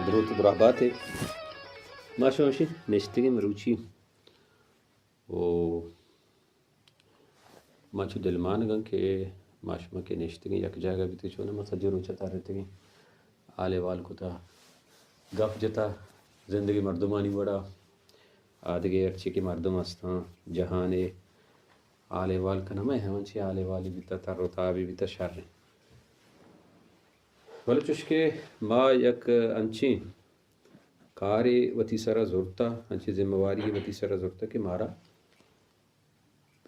دروت و درابات۔ ما شما شی نشتگیں مروچی و ما چو دلمانگاں کہ ما شما کہ نشتگیں یک جاگہ بیت، چون ما سجے روچ ترتگیں، حال احوال کتا، گپ جتا، زندگی مردمانی وڑا، آدگہ ہرچی کہ مردم استاں جہانے حال احوال کن، ہمے ہمنچی حال احوالی بیتا، تر و تابی بیتا، شر انت۔ بلے چوشکہ ما یک انچیں کارے وتی سرا زرتا، انچیں ذمہ واری وتی سرا زرتا کہ مارا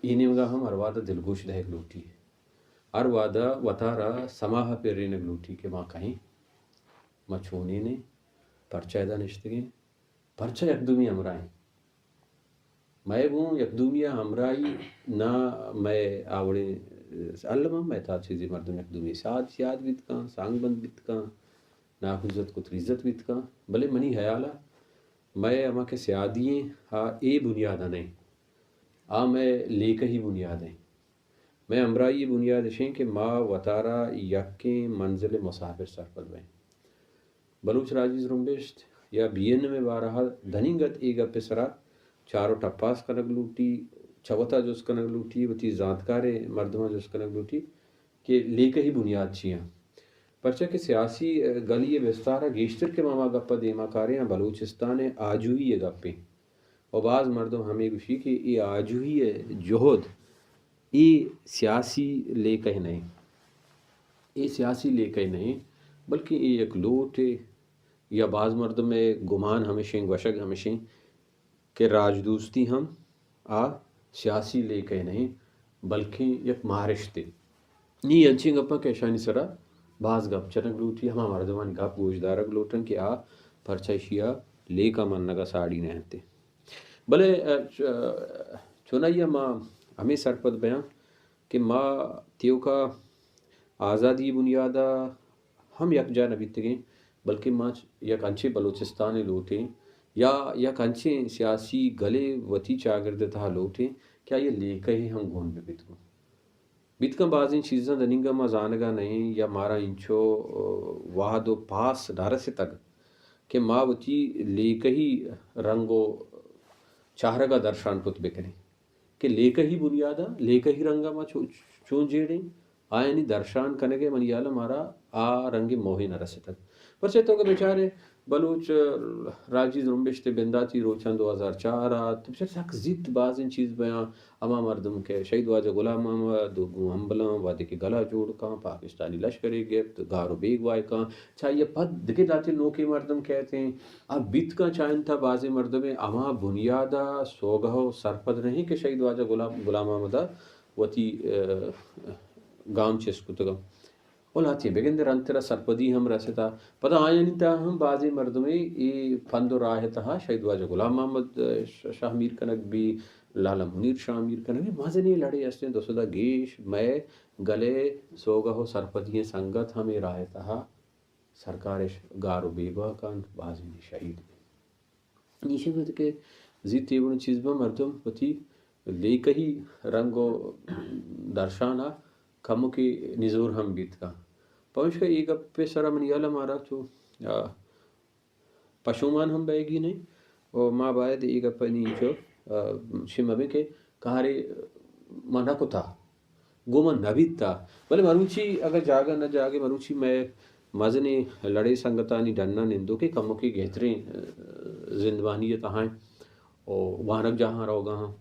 اے نیمگا ہم ہر وہدا دلگوش دئیگ لوٹی، ہر وہدا وتارا سماہ پرینگ لوٹی کہ ما کئیں، ما چونینیں، پرچا ادا نشتگیں، پرچا یک دومی ہمراہیں۔ مئے گوں یک دومی ء ہمراہی نہ مئے آوڑیں الم ء مئے تہا چیزے مردم یک دومی ساد یاد بیت کن، سانگ بند بیت کن، ناکوزتک و تریزت بیت کن، بلے منی ہیال ء مئے ہما کہ سیادی ایں، آ اے بنیاد ء نہ ایں، آ مئے لیکہی بنیاد ء ایں۔ مئے ہمراہی بنیاد اش ایں کہ ما وتارا یکیں منزل ء مسافر سرپد بئیں۔ بلوچ راجی زرمبشت یا بی این ایم ء بارہ ء دنیگت اے گپ ء سرا چار و ٹپاس کنگ لوٹی، چہ وتا جست کنگ لوٹی، وتی زانتکاریں مردماں جست کنگ لوٹی کہ لیکہی بنیاد چی انت؟ پرچا کہ سیاسی گلی ء بستار ء گیشتر کہ ما ہما گپ ء دیما کاریں آ بلوچستان ء آجوئی ء گپ انت۔ و باز مردم ہمے گوشی کہ اے آجوئی ء جہد اے سیاسی لیکہ نہ انت، اے سیاسی لیکہ نہ انت، بلکہ اے یک لوٹے یا باز مردم ء گمان ہمیشیں، گوشگ ہمیشیں کہ راجدوستی ہم آ سیاسی لیکہ نہ انت، بلکیں یک مارشتے۔ نی انچیں گپاں کہ اشانی سرا باز گپ جنگ لوٹی، ہما مردمانی گپ گوش دارگ لوٹن کہ آ پرچا اشیا لیکہ منگا ساڑی نہ انت۔ بلے، ا، چ-، چونائی ء ما ہمے سرپد بیاں کہ ما تیوکا آزادی بنیاد ء ہم یکجاہ نہ بیتگیں، بلکیں ما چ-، یک انچیں بلوچستانے لوٹیں یا یک انچیں سیاسی گلے وتی چاگرد ء تہا لوٹیں کہ آئی ء لیکہے ہم گون بہ بیت گوں۔ بیت کن بازیں چیزاں دنیگا ما زانگا نہ ایں یا مارا انچو، ء، وہد و پاس نہ رستگ کہ ما وتی لیکہی رنگ و چہرگا درشان کت بکنیں کہ لیکہی بنیادا، لیکہی رنگا ما چو-، چون جیڑیں، آیانی درشان کنگے منی ہیالا مارا آ رنگیں موہے نہ رستگ۔ پرچہ تو کہ بچارے بلوچ راجی زرمبشت ء بنداتی روچاں دو ہزار چار ء تو بچار سک زیت بازیں چیز بیاں، ہما مردم کہ شہید واجہ غلام محمد گوں ہمبلاں وہدے کہ گلا جوڑ کاں، پاکستانی لشکرے گپت، گار و بیگواہ کاں، چہ آئی ء پد دگہ داتی نوکیں مردم کئیت ایں، آ بیت کاں چاہنت ء بازیں مردمے ہما بنیاد ء سوگہ و سرپد نہ ایں کہ شہید واجہ غلام، غلام محمد ء وتی، ء، گام چست کتگ۔ و لہتیں بگندے رندترا سرپدی ہم رستا۔ پدا آیانی تہا ہم بازیں مردمے اے پند و راہ تہا شہید واجہ غلام محمد، ء، ش-، شاہ میر کنگ بی، لالا منیر شاہ میر کنگ بی، مزنیں لڑے استیں دو سدا گیش مئے گلے سوگہ و سرپدی سنگت ہم اے راہ تہا سرکارش گار و بیگواہ کنت، بازیں شہید بی۔ ایشی وقت کہ زیت ایوڑیں چیز بہ مردم وتی لیکہی رنگ و درشان ء کمکے نزور ہم بیت کن۔ پمشکا اے گپ ء سرا منی ہیال ء مارا چو، آ، پشومان ہم بئیگی نہ و ما باید اے گپ ء نی چو، آ، شمہ بیں کہ کارے ما نہ کتا۔ گوں من نہ بیتا۔ بلے مروچی اگاں جاگہ نہ جاگہ مروچی مئے مزنیں لڑے سنگتانی ڈنا نندوکیں کمکے گہتریں، ء، زندمانی ء تہا ایں و وانگجاہاں روگا ہاں۔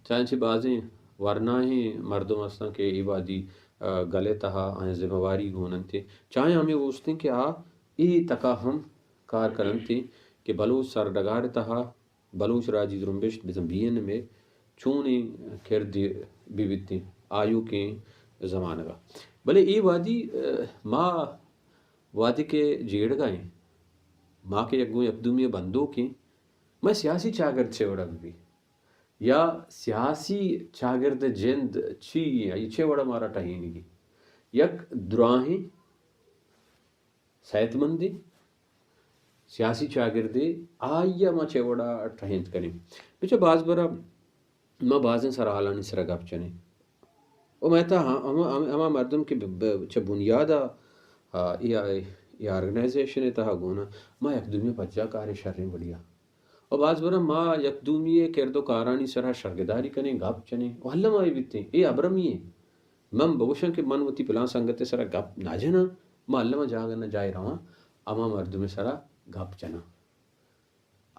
چانچہ بازیں ورناہیں مردم ہستاں کہ اے وہدی، ء، گل ء تہا آیاں ذمہ واری گون انت۔ چاہے ہمے اوستیں کہ آ اے تکا ہم کار کننت کہ بلوچ سرڈگار ء تہا بلوچ راجی زرمبشت بزاں بی این ایم ء چونیں کردے بہ بیتیں آیوکیں زمانگ ء۔ بلے اے وہدی، ء، ما وہدے کہ جیڑگ ء ایں، ما کہ یک گوں یک دومی ء بندوک ایں، مئے سیاسی چاگرد چے وڑا بہ بی یا سیاسی چاگرد ء جند چی ایں، آئی چے وڑا مارا ٹہینگی؟ یک دراہیں صحت مندیں سیاسی چاگردے آئی ء ما چہ وڑا ٹہینت کنیں۔ بچہ باز برا ما بازیں سرحالانی سرا گپ جنیں۔ و مئے تہا ہم-، ہم-، ہم-، ہما مردم کہ ب-، ب-، چہ بنیاد ء، آ، اے، آ، اے آرگنائزیشن ءِ تہا گون آں، ما یک دومی ءِ پجا کاریں شریں وڑیا۔ و باز برا ما یک دومی ءِ کرد و کارانی سرا شرگداری کنیں، گپ جنیں و الما اے بیتیں، اے ابرمی ایں۔ من بگوشاں کہ من وتی پلان سنگت ءِ سرا گپ نہ جناں، ما الما جاگہ نہ جاہے رواں، ہما مردم ءِ سرا گپ جناں۔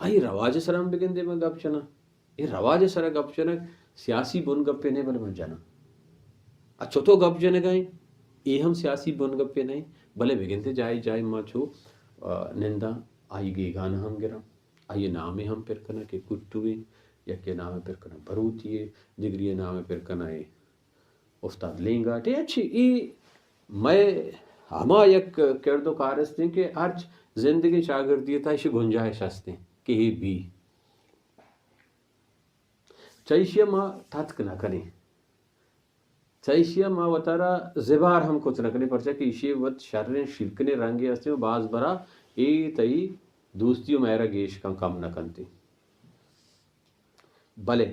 آئی رواج ءِ سرا ہم بگندے من گپ جناں۔ اے رواج ءِ سرا گپ جنگ سیاسی بن گپے نہ، بلے من جناں۔ ءُ چتو گپ جنگ ءَ ایں، اے ہم سیاسی بن گپے نہ، بلے بگندے جاہے جاہے ما چو، آ، ننداں، آئی گیگان ہم گراں، آئی نامے ہم پر کناں کہ کٹو ایں، یکے نامے پر کناں بروتی ایں، دگری نامے پر کناں اے استاد لینگاٹ، اے اچھی، اے مئے ہما یک کرد و کار استیں کہ ہرچ زندگیں چاگردی ءِ تہا ایشی گنجائش استیں کہ اے بی۔ چہ ایشی ءَ ما تتک نہ کنیں، چہ ایشی ءَ ما وتارا زبار ہم کت نہ کنیں، پرچا کہ ایشی وت شریں شیرکنیں رنگے استیں و باز برا اے تئی دوستی و مہر ءَ گیش کن کم نہ کنت۔ بلے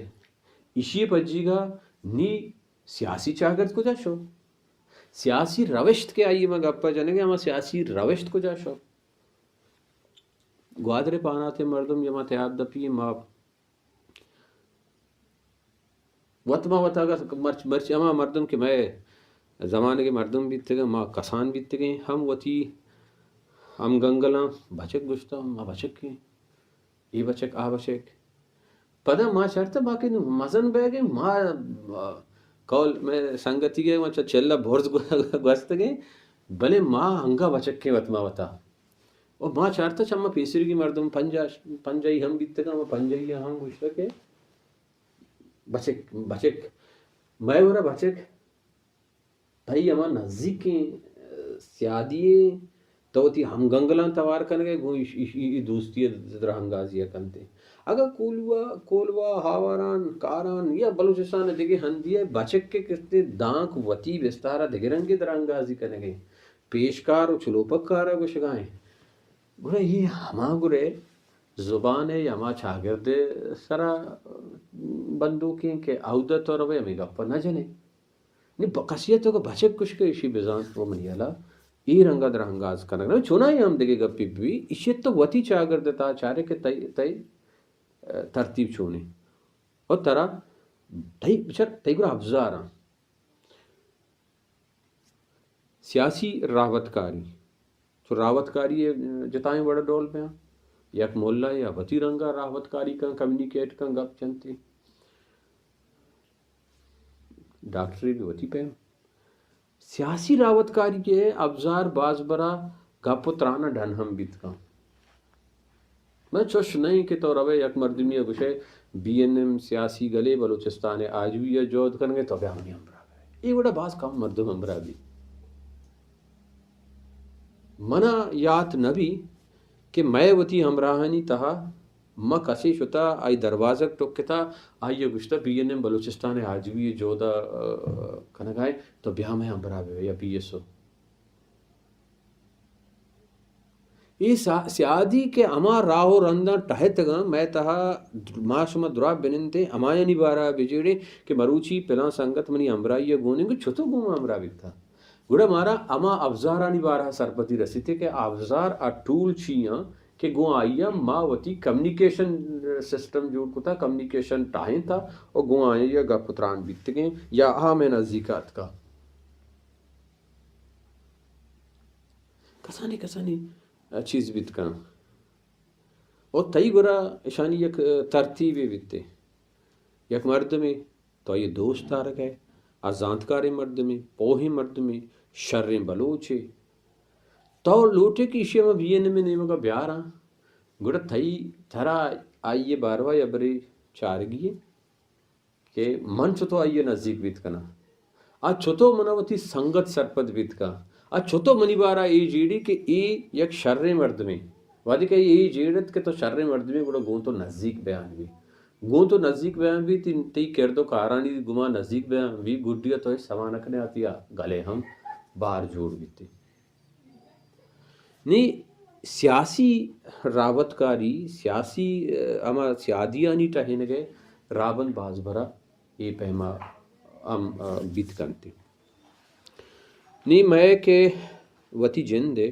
ایشی ءِ پجیگا نی سیاسی چاگرد کجا شو؟ سیاسی روشت کہ آئی ءَ ما گپ ءَ جنگ ءَ، ہما سیاسی روشت کجا شو؟ گوادر ءِ پاناتیں مردم یا ما تیاب دپی ما وت ما وت اگاں مرچ، مرچی ہما مردم کہ مئے زمانگ ءِ مردم بیتگ اَنت، ما کسان بیتگ ایں، ہم وتی ہمگنگلاں بچک گوشتہ، ما بچک ایں، اے بچک، آ بچک۔ پدا ما چارتہ باقی نوں مزن بیگ ایں، ما، آ، کول مئے سنگتی ءَ ما چہ چلہ برز گوستگ ایں، بلے ما انگا بچک ایں وت ما وتا۔ و ما چارتہ چہ ما پیسریگی مردم پنجاہ، پنجاہی ہم بیتگ اَنت، ما پنجاہی ہم گوشتہ کہ بچک، بچک، مئے گورا بچک، تئی ہما نزیکیں، آ، سیادی ایں، تو وتی ہمگنگلاں توار کنگ ءَ گوں ایش، ایش، ای، ای دوستی ءِ درانگازی ءَ کنت ئے۔ اگاں کولوا، کولواہ، ہاواران، کاران یا بلوچستان ءِ دگہ ہندی ءَ بچک کہ کستے دانک وتی بستار ءَ دگہ رنگے درانگازی کنگ ءَ ایں، پیشکار و چلوپگ کار ءَ گوشگ ءَ ایں، گڑا اے ہما گڑے زبان ءِ یا ہما چاگرد ءِ سرا بندوکیں کہ اود ءَ تو روئے ہمے گپ ءَ نہ جنے۔ نی ب-، کسی ءَ تو کہ بچک گوشگ ءَ ایشی بزانت و منی ہیالا اے رنگ ءَ درانگاز کنگ نہ، چونائی ہم دگہ گپے بہ بی، ایشی ءَ تو وتی چاگرد ءِ تہا چارے کہ تئی، تئی، ءَ، ترتیب چونیں۔ و ترا تئی، بچار تئی گورا ابزاراں۔ سیاسی راہوتکاری، چو راہوتکاری ءِ جتائیں وڑ ءُ ڈول بیاں، یک ملا یا وتی رنگ ءَ راہوتکاری کن، کمیونیکیٹ کن، گپ جنت ئے۔ ڈاکٹرے بھی وتی پیم۔ سیاسی راہوتکاری ءِ ابزار باز برا گپ و تران ءِ ڈن ہم بیت کن۔ من چوش نہ ایں کہ تو روئے یک مردمی ءَ گوشئے بی این ایم سیاسی گلے، بلوچستان ءِ آجوئی ءَ جہد کنگ ءَ، تو بیا منی ہمراہ بئے۔ اے وڑا باز کم مردم ہمراہ بیت۔ منا یات نہ بی کہ مئے وتی ہمراہانی تہا ما کسے شتا، آئی دروازگ ٹکتا، آئی ءَ گوشتا بی این ایم بلوچستان ءِ آجوئی ءِ جہد ءَ، آ، کنگ ءَ ایں، تو بیا مئے ہمراہ بئے یا بی ایس او۔ اے سا-، سیادی کہ ہما راہ و رنداں ٹہتگاں، مئے تہا ما شما دراہ بنندیں، ہمایانی بارہ ءَ بجیڑیں کہ مروچی پلاں سنگت منی ہمراہی ءَ گون انت، چتو گوں ما ہمراہ بیتا؟ گڑا مارا ہما ابزارانی بارہ ءَ سرپدی رسیت کہ ابزار ءُ ٹول چی آں کہ گوں آئی ءَ ما وتی کمیونیکیشن سسٹم جوڑ کتا، کمیونیکیشن ٹاہینتا و گوں آئی ءَ گپ و تران بیتگیں یا آ مئے نزیک ءَ اتکا۔ کسانیں کسانیں چیز بیت کن۔ و تئی گورا اشانی یک ترتیبے بیت۔ یک مردمے تو آئی دوست دارگ ءَ، آ زانتکاریں مردمے، پوہیں مردمے، شریں بلوچے۔ تو لوٹے کہ ایشی ءَ ما بی این ایم ءِ نیمگ ءَ بیاراں، گڑا تئی، ترا آئی ءِ باروا ءَ برے چارگی ایں۔ کہ من چتو آئی ءَ نزیک بیت کناں، آ چتو منا وتی سنگت سرپد بیت کن، آ چتو منی بارہ ءَ اے جیڑی کہ اے یک شریں مردمے۔ وہدے کہ اے جیڑت کہ تو شریں مردمے، گڑا گوں تو نزیک بیان بی، گوں تو نزیک بیان بی، تئی، تئی کرد و کارانی گما نزیک بیان بی، گڈی ءَ تو اے سما نہ کنے آتی آ گلے ہم بار جوڑ بیتی۔ نی سیاسی راوتکاری، سیاسی، ءَ، ہما سیادیانی ٹہینگ ءِ راہبند باز برا اے پیما ہم، ءَ، بیت کنت۔ نی مئے کہ وتی جند ءِ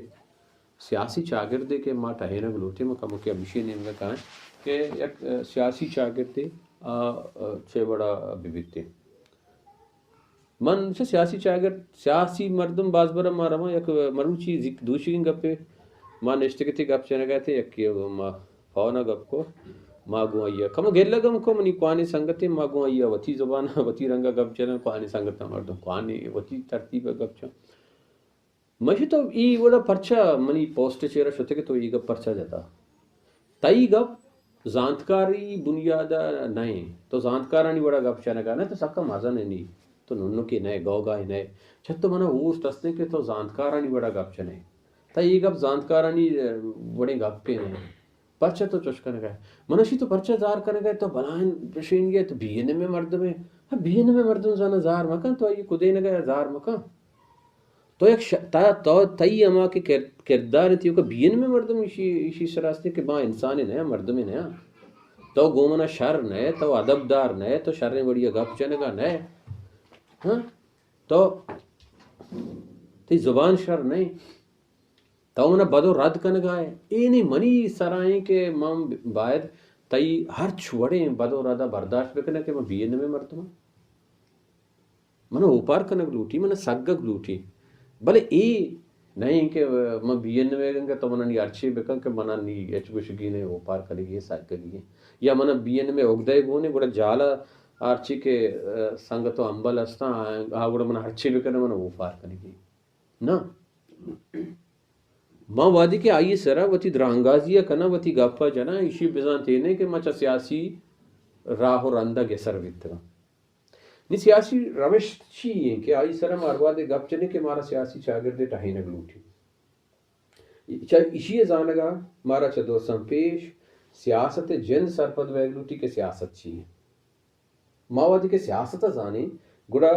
سیاسی چاگردے کہ ما ٹہینگ لوٹیں، ما کمکے ہمیشی نیمگا کائیں کہ یک، ء، سیاسی چاگردے آ، ء، چے وڑا بہ بیتیں۔ من چہ سیاسی چاگرد، سیاسی مردم باز برا ما رواں، یک مروچی زیک دوشیگیں گپے، ما نشتگتی گپ جنگا تے، یکی ما فونا گپ کو، ما گوں آئیا کم گلگ ہم کو، منی کوانی سنگتے، ما گوں آئیا وتی زبان، وتی رنگا گپ جناں، کوانی سنگتاں مردم کوانی وتی ترتیب گپ جن۔ من گشت تو ای وڑا پرچا منی پوسٹ چیرا شتے کہ تو ای گپ پرچا جتا؟ تئی گپ زانتکاری بنیاد ء نہ انت۔ تو زانتکارانی وڑا گپ جنگا نہ، تو سکا مزن نی۔ تو ننکے نئے، گوگائے نئے۔ چہ تو منا اوست استیں کہ تو زانتکارانی وڑا گپ جنے۔ تئی ای گپ زانتکارانی، ء، وڑیں گپے نہ انت۔ پرچا تو چش کنگا ئے؟ من اشی تو پرچا زار کنگا ئے؟ تو بلائیں پشینگے، تو بی این ایم مردمے۔ ہاں، بی این ایم مردم زانا زار مکن، تو آئی کدینگا زار مکن۔ تو یک ش-، تا، تو، تئی ہما کہ کر-، کردار انت، ایوکا بی این ایم مردم ایشی، ایشی سرا استیں کہ ما انسانے نہ، مردمے نہ۔ تو گوں منا شر نہ، تو ادب دار نہ، تو شریں وڑی گپ جنگا نہ۔ ہاں؟ تو، تئی زبان شر نہ۔ تو منا بد و رد کنگا ئے۔ اے نی منی سرا ایں کہ من باید تئی ہرچ وڑیں بد و ردا برداشت بکناں کہ من بی این ایم مردماں۔ من اوپار کنگ لوٹی، من سگگ لوٹی۔ بلے اے نہ ایں کہ من بی این ایم کہ تو من نی ہرچی بکن کہ من نی ہچ گوشگی نہ، اوپار کنگی، سگگی۔ یا من بی این ایم اگدہ گونے، گڑا جالا ہرچی کہ، ء، سنگت و امبل ہستاں، آ، آ گڑا من ہرچی بکن من اوپار کنگی۔ نہ۔ ما وہدے کہ آئی سرا وتی درانگازی ء کناں، وتی گپ ء جناں، ایشی بزانت اے نہ کہ ما چہ سیاسی راہ و رند ء گسر بیتگاں۔ نی سیاسی روش چی ایں کہ آئی سرا ما ہر وہدے گپ جنیں کہ مارا سیاسی چاگردے ٹہینگ لوٹی۔ چہ ایشی ء زانگ ء مارا چہ درساں پیش سیاست ء جند سرپد بیگ لوٹی کہ سیاست چی ایں۔ ما وہدے کہ سیاست ء زانیں، گڑا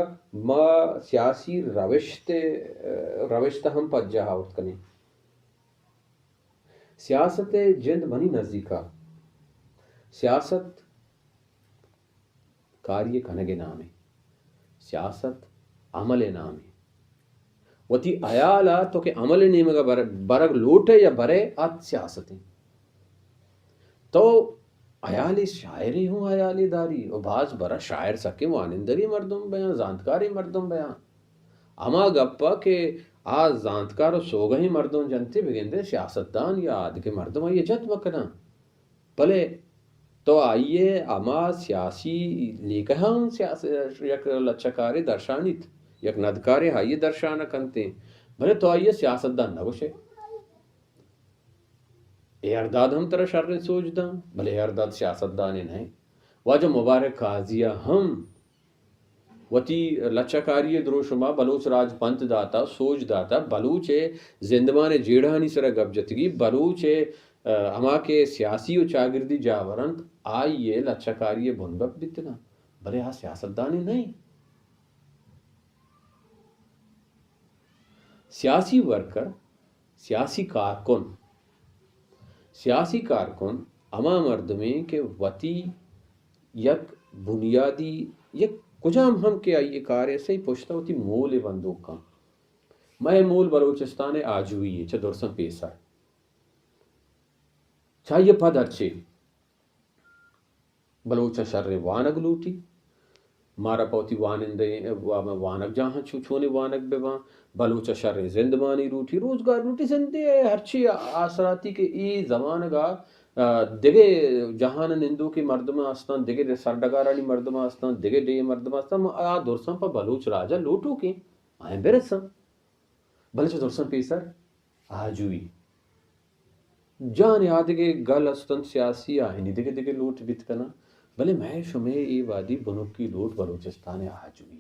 ما سیاسی روشت ء، روشت ء ہم پجاہ آورت کنیں۔ سیاست ء جند منی نزیکا سیاست کاری ء کنگ ء نامے، سیاست عمل ء نامے۔ وتی ہیال ء تو کہ عمل ء نیمگ ء بر-، برگ لوٹ ئے یا برئے، آ سیاست انت۔ تو ہیالے، شاعرے ہوں ہیالے داری، و باز برا شاعر سکیں وانندری مردم بیاں، زانتکاریں مردم بیاں۔ ہما گپ ء کہ آ زانتکار و سوگہیں مردم جنتے، بگندے سیاستدان یا آدگہ مردم آئی ء جت مکناں۔ بلے تو آئی ء ہما سیاسی لیکہ ہم سیاس-، یک لچہ کارے درشانیت، یک ندکارے آئی ء درشان کنت، بلے تو آئی ء سیاستدان نہ گوش ئے۔ اے ہرداد ہم ترا شریں سوج داں، بلے اے ہرداد سیاستدانے نہ انت۔ واجہ مبارک قاضی ء ہم وتی لچہ کاری ء دروشم ء بلوچ راج پنت داتہ، سوج داتہ، بلوچ ء زندمان ء جیڑہانی سرا گپ جتگی، بلوچ ء، ء، ہما کہ سیاسی و چاگردی جاور انت، آئی ء لچہ کاری ء بنگپ بیتگاں، بلے آ سیاستدانے نہ انت۔ سیاسی ورکر، سیاسی کارکن، سیاسی کارکن ہما مردمیں کہ وتی یک بنیادی، یک کجام ہم کہ آئی ء کارے سہی پشتا وتی مول ء بندوک کن۔ مئے مول بلوچستان ء آجوئی ء چہ درساں پیسر۔ چہ آئی ء پد ہرچے بلوچ ء شریں وانگ لوٹی، مارا پہ وتی وانندہ وانگ جاہاں چو-، چونیں وانگ بہ باں، بلوچ ء شریں زندمانی لوٹی، روزگار لوٹی، زندے ء ہرچی آسراتی کہ اے زمانگ ء، ء، دگہ جہان ء نندوکیں مردم استاں، دگہ سرڈگارانی مردم استاں، دگہ ڈیھ مردم استاں، ما آ درساں پہ بلوچ راج ء لوٹوکیں آیاں برساں۔ بلے چہ درساں پیسر آجوئی۔ جان آدگہ گل است انت سیاسی، آہنی دگہ دگہ لوٹ بیت کناں، بلے مئے شمئے اے وہدی بنکی لوٹ بلوچستان ء آجوئی۔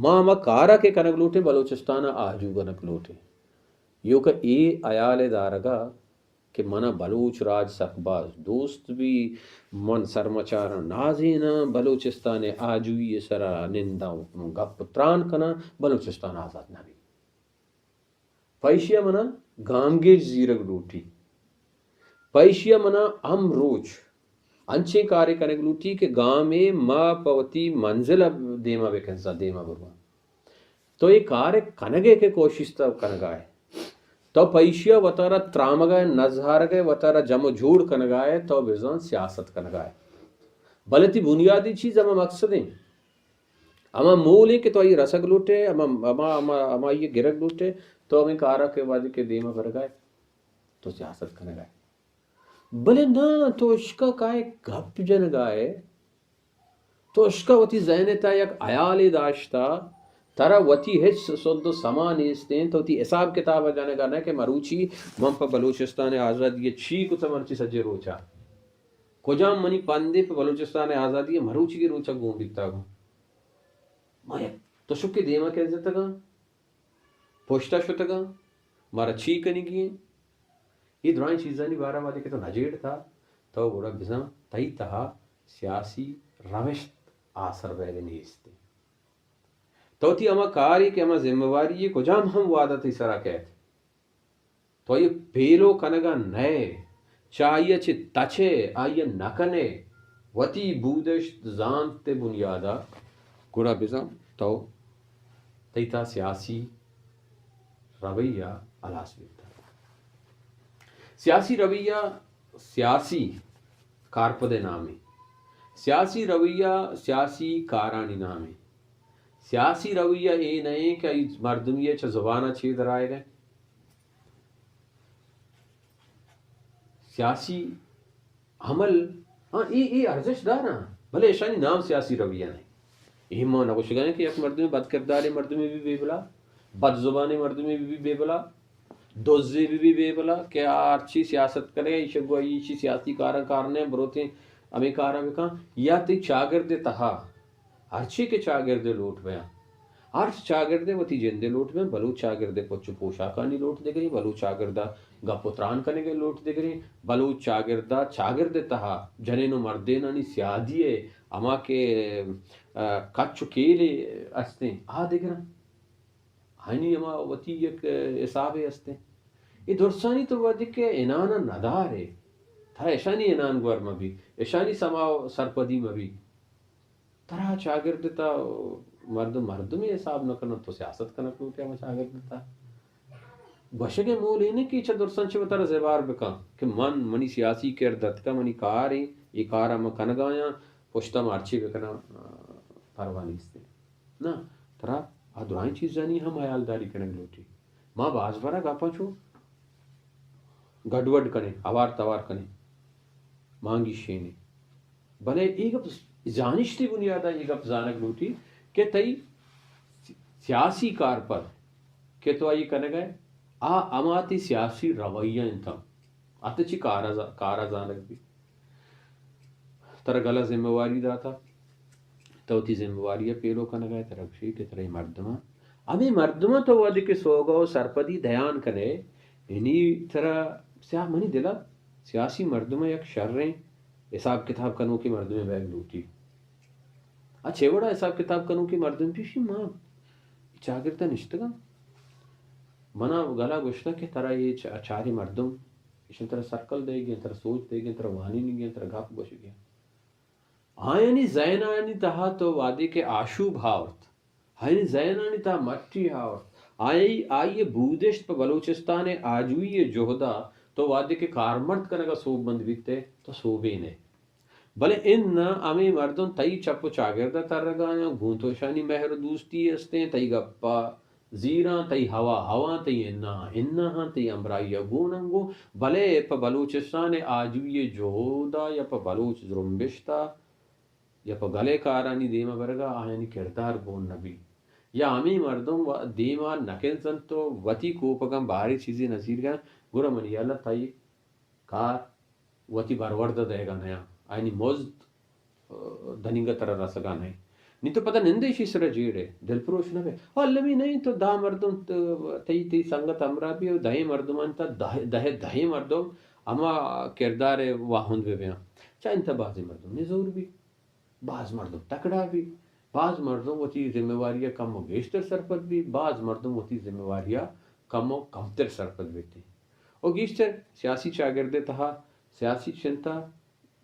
ما ہما کارا کہ کنگ لوٹیں، بلوچستان ء آجو کنگ لوٹیں۔ ایوکا اے ہیال ء دارگا کہ منا بلوچ راج سک باز دوست بی، من سرمچاراں نازیناں، بلوچستان ء آجوئی ء سرا ننداں گپ تران کناں، بلوچستان آزاد نہ بی۔ پہ ایشی ء منا گامگیج زیرگ لوٹی۔ پہ ایشی ء منا ہم روچ انچیں کارے کنگ لوٹی کہ گامے ما پہ وتی منزل ء دیما بکنزاں، دیما برواں۔ تو اے کار ء کنگ ء کہ کوشست ء کنگا ئے، تو پہ ایشی ءَ وتارا ترامگ ءَ، نزہارگ ءَ، وتارا جم ءُ جوڑ کنگ ءَ ئے، تو بزاں سیاست کنگ ءَ ئے۔ بلے تئی بنیادی چیز ہما مقصد ایں، ہما مول ایں کہ تو آئی رسگ لوٹ ئے، ہما، ہما، ہما، ہما آئی گرگ لوٹ ئے، تو ہمے کار ءَ کہ وہدے کہ دیم ءَ برگ ءَ ئے، تو سیاست کنگ ءَ ئے۔ بلے ناں، تو اشکا کائے گپ جنگ ءَ ئے، تو اشکا وتی ذہن ءِ تہا یک ہیالے داشتہ، ترا وتی ہچ سد ءُ سما نیست ایں، تو وتی حساب کتاب ءَ جنگ ءَ نہ کہ مروچی من پہ بلوچستان ءِ آزادی ءَ چی کتہ مرچی سجیں روچ ءَ۔ کجام منی پندے پہ بلوچستان ءِ آزادی ءَ مروچیگیں روچ ءَ گون بیتگ؟ ما یک تشکے دیم ءَ کنزتگاں، پشت ءَ شتگاں، مارا چی کنگی ایں؟ اے درائیں چیزانی بارہ ءَ وہدے کہ تو نہ جیڑتہ، تو گڑا بزاں تئی تہا سیاسی روشت آسر بئیگ ءَ نیست ایں۔ تو وتی ہما کارے کہ ہما ذمہ واری یے کجام ہم وہد ءَ تئی سرا کئیت، تو آئی ءَ پیلو کنگ ءَ نہ ئے، چہ آئی ءَ چہ تچ ئے، آئی ءَ نہ کن ئے، وتی بودشت زانت ءِ بنیاد ءَ، گڑا بزاں تو تئی تہا سیاسی رویہ ہلاس بیتگ۔ سیاسی رویہ سیاسی کارپد ءِ نام ایں۔ سیاسی رویہ سیاسی کارانی نام ایں۔ سیاسی رویہ اے نہ ایں کہ آئی مردمی ءَ چہ زبان ءَ چے درآیگ ءَ۔ سیاسی عمل، ہاں، اے، اے ارزشت داراں، بلے اشانی نام سیاسی رویہ نہ ایں۔ اے ما نہ گوشگ ءَ ایں کہ یک مردمے بد کرداریں مردمے بی بے بلا، بد زبانیں مردمے بی بے بلا، دزے بی بے بلا کہ آ ہرچی سیاست کنگ ءَ، ایشی گوں ایشی سیاسی کاراں کار نہ ایں، بروتیں ہمے کاراں بکن، یا تئی چاگرد ءِ تہا ہرچی کہ چاگرد ءِ لوٹ بیاں، ہرچ چاگرد ءِ وتی جند ءِ لوٹ بیاں، بلوچ چاگرد ءِ پچ ءُ پوشاکانی لوٹ دگریں، بلوچ چاگرد ءِ گپ ءُ تران کنگ ءِ لوٹ دگریں، بلوچ چاگرد ءَ چاگرد ءِ تہا جنین ءُ مردینانی سیادی ءِ ہما کہ، آ، کچ ءُ کیلے استیں، آ دگراں۔ آیانی ہما وتی یک، آ، حسابے استیں۔ اے درسانی تو وہدے کہ عنان ءَ ندار ئے، ترا اشانی عنان گور مہ بی، اشانی سما ءُ سرپدی مہ بی۔ ترا چاگرد ءِ تہا مردم، مردمے حساب نہ کننت، تو سیاست کنگ لوٹ ئے ہما چاگرد ءِ تہا۔ گوشگ ءِ مول اے نہ کہ چہ درساں چہ وتارا زبہر بکن کہ من، منی سیاسی کرد اتکہ، منی کار ایں، اے کار ءَ من کنگ ءَ آیاں، پشت ءَ من ہرچی بکناں، آ، پرواہ نیست ایں۔ ناں، ترا آ درائیں چیزانی ہم ہیالداری کنگ لوٹی۔ ما باز برا گپاں چو گڈوڈ کنیں، ہوار توار کنیں، مانگی شینیں۔ بلے اے گپ زانشتی بنیاد ءَ اے گپ زانگ لوٹی کہ تئی سیاسی کارپد کہ تو آئی کنگ ءَ ئے، آ ہما تئی سیاسی رویہ انت، آ تئی چی کار ءَ ز-، کار ءَ زانگ بیت۔ ترا گل ءَ ذمہ واری داتا، تو وتی ذمہ واری ءَ پیلو کنگ ءَ ئے، ترا گوشی کہ ترا اے مردماں، ہمے مردماں تو وہدے کہ سوگہ ءُ سرپدی دیان کن ئے، یعنی ترا سیا-، منی دل ءَ سیاسی مردماں یک شریں حساب کتاب کنوکیں مردمے بیگ لوٹی۔ آ چے وڑا حساب کتاب کنوکیں مردم پیشی ما چاگرد ءَ نشتگاں۔ منا گل ءَ گوشتگ کہ ترا اے چ-، چاریں مردم، ایشاں ترا سرکل دئیگی اَنت، ترا سوج دئیگی اَنت، ترا وانینگی اَنت، ترا گپ گوشگی اَنت۔ آیانی ذہنانی تہا تو وہدے کہ آشوب آورت، آیانی ذہنانی تہا مٹی آورت، آئی، آئی ءِ بودشت پہ بلوچستان ءِ آجوئی ءِ جہد ءَ تو وہدے کہ کارمرد کنگ ءَ سوبمند بیت ئے، تو سوبین ئے۔ بلے اناں ہمے مردم تئی چپ ءُ چاگرد ءَ ترگ ءَ آیاں، گوں تو اشانی مہر ءُ دوستی استیں، تئی گپ ءَ زیراں، تئی ہوا ہواں، تئی اناں اناں، تئی ہمراہی ءَ گون انگو، بلے پہ بلوچستان ءِ آجوئی ءِ جہد ءَ یا پہ بلوچ زرمبشت ءَ یا پہ گل ءِ کارانی دیم ءَ برگ ءَ آیانی کردار گون نہ بیت۔ یا ہمے مردم و-، دیم ءَ نہ کنزنت ءُ وتی کوپگاں باریں چیزے نہ زیرگ ءَ انت، گڑا منی ہیال ءَ تئی کار وتی برورد ءَ دئیگ ءَ نیاں، آیانی مزد، ءَ، دنیگا ترا رسگ ءَ نئیں۔ نی تو پدا نندے ایشی سرا جیڑ ئے، دلپروش نہ بئے۔ او المی نئیں تو دہ مردم ت-، تئی، تئی سنگت ہمراہ بی او دہیں مردمانی تہا دہ، دہ، دہیں مردم ہما کردار ءِ واہند بہ بیاں۔ چہ انت بازیں مردم نزور بی۔ باز مردم تکڑا بی، باز مردم وتی ذمہ واری ءَ کم ءُ گیشتر سرپد بی، باز مردم وتی ذمہ واری ءَ کم ءُ کمتر سرپد بیت۔ ءُ گیشتر سیاسی چاگرد ءِ تہا، سیاسی چنت ءَ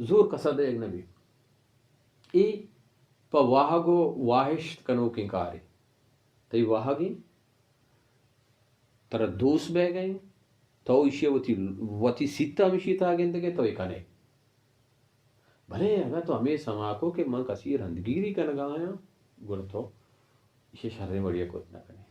زور کس ءَ دئیگ نہ بی۔ اے پہ واہگ ءُ واہشت کنوکیں کارے۔ تئی واہگ ایں، ترا دوست بیگ ءَ ایں، تو ایشی ءَ وتی، وتی سیت ءَ ہمیشی تہا گندگ ئے، تو اے کن ئے۔ بلے اگاں تو ہمے سما کو کہ من کسی ءِ رندگیری کنگ ءَ آیاں، گڑا تو ایشی ءَ شریں وڑے ءَ کت نہ کن ئے۔